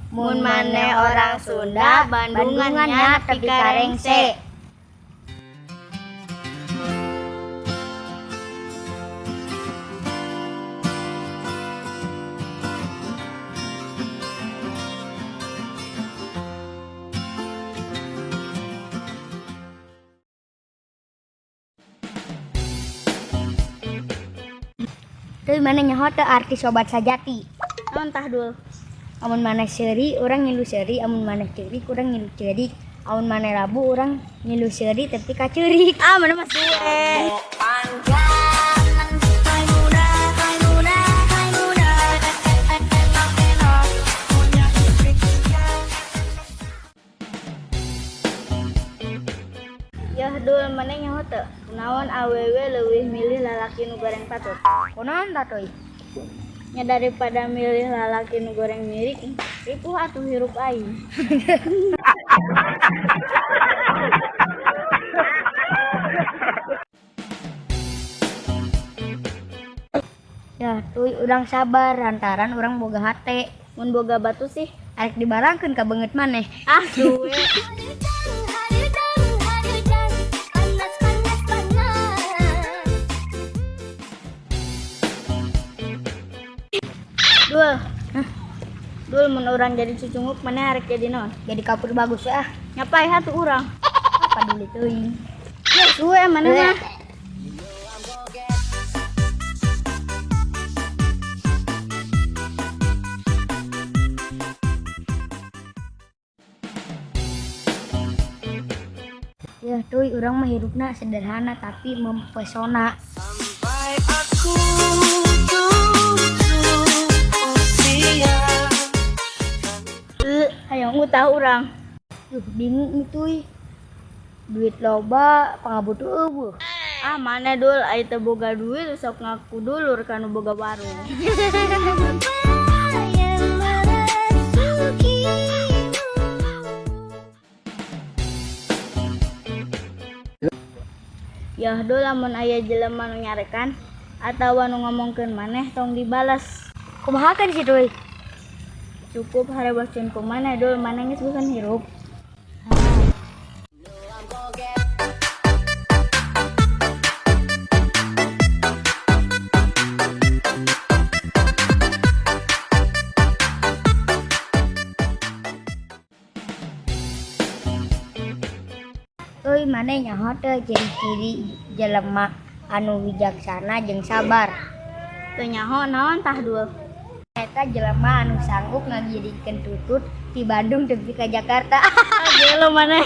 Mun maneh orang Sunda, Bandungan nya tepi ka rengse. Teuy, maneh nyaho teu arti sobat sajati? Naon tah, Dul? Amun maneh seuri, urang ngilu seuri, amun maneh ceurik, urang ngilu ceurik. Amun maneh labuh, urang ngilu seuri tepi ka ceurik. Ah, maneh mah suwe. Yah, Dul, maneh nyaho teu? Kunaon awewe leuwih milih lalaki nu goreng patut? Kunaon tah, Tuy? Nya daripada milih lalaki nu goreng mirik, ripuh atuh hirup aing. Yah, Tuy, urang sabar lantaran urang boga hate. Mun boga batu sih? Arek dibarangkeun ka beungeut maneh. Ah, suwe. Dul. Hah? Dul, mun urang jadi cucunguk, maneh arek jadi naon? Jadi kapur bagus ah. Ngapain hatu urang? Apa dulu teuing. Ya suwe maneh mah. Ya Tuy, urang mah hirupna sederhana tapi mempesona. Sampai aku tutup usia. Hayang utah urang. Duh, bingung Tuy. Duit loba, pangabutuh eueuh. Ah, maneh, Dul, ai teu boga duit sok ngaku dulur ka nu boga warung. Yah, Dul, lamun aya jelema nu nyarekan atawa nu ngomongkeun maneh, tong dibales. Kumaha kan si Tuy? Cukup harebaskeun ku maneh, Dul, maneh geus bosan hirup. Euy, maneh nyaho teu ciri-ciri jelema anu wijaksana jeung sabar? Teu nyaho, naon tah, Dul? Eta jelema anu sanggup ngagirikeun tutut ti Bandung tepi ka Jakarta. Ah, gelo maneh.